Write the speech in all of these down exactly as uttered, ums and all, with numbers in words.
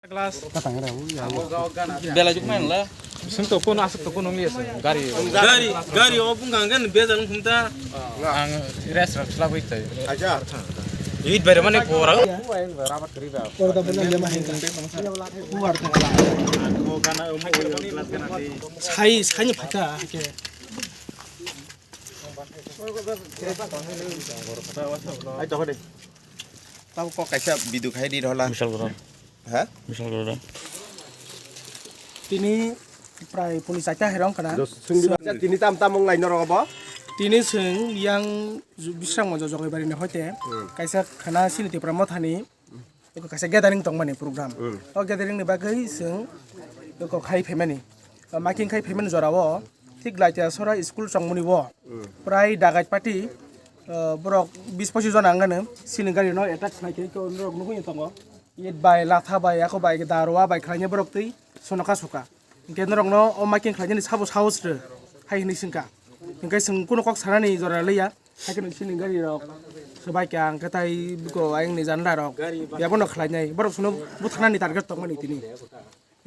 Glass. Bela juk main la. Sing to kono asuk to kono ngi asa. Gari. Gari, gari o bung gang gan bela nung kumta. Ang rest rok slap wait tai. Acha. It bare mane pora. Sai, sai ni phaka. Ai to hode. Tamo kok kaisa video khai di rola. Misal gora. Ha? Misal gora. Tini prai puni chaita herong kana. Sungdi baksa tini tam tam wng lai norok bo. Tini seng yang bisrang mo jojok bari ne hoite. Hmm. Kaisa khana sini Tipra Mothani. Eko kaisa gathering tongmani program. Hmm. O gathering ni bagwi seng eko khai phaimani. O making khai phaimani jorao thik Laitiasora school chongmani bo. Hmm. Prai dagat party, eh, borok bis pochis jona ang gano sini gari no attack khlai khe norok nugwi tongo. It bai, latha bai, ako bai, darwa bai khlainai borok twi sonoka soka. Hinkhe norokno o making khlainani sabo sahos rw hai hinwi swngkha. Hinkhe chwng kunu kok sanani jora liya. Haikhe chini gari rok swbaikha, hinkhe tai buko ayangni janda rok. Yabono khlainai. Borok chwngno butharnani target tongmani tini.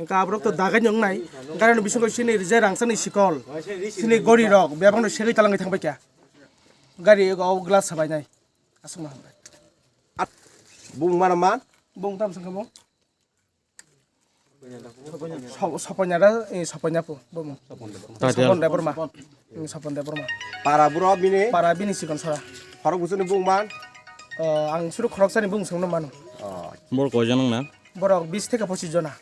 Hinkhe aborok to dagai wngnai. Gari ni bisingo chini rijai rangchakni sikol. Chini gori rok bebakno segwi talangwi thangbaikha. Gari ego glass swbainai. Aswkno hambai. Bung mana man? Bung tam sangkamo? Sop-, Sopon Debra, eh, Sopon Debra, bo mo. Sopon Debra. Sopon Debra ma. Hmm, Sopon Debra ma. Para buro bini? Para bini sikon sora. Khorok busuni bung man? Eh, ang suru khorok sani bung songno mano. Oh. Bor koi jana na? Borok bis theke pochis jona.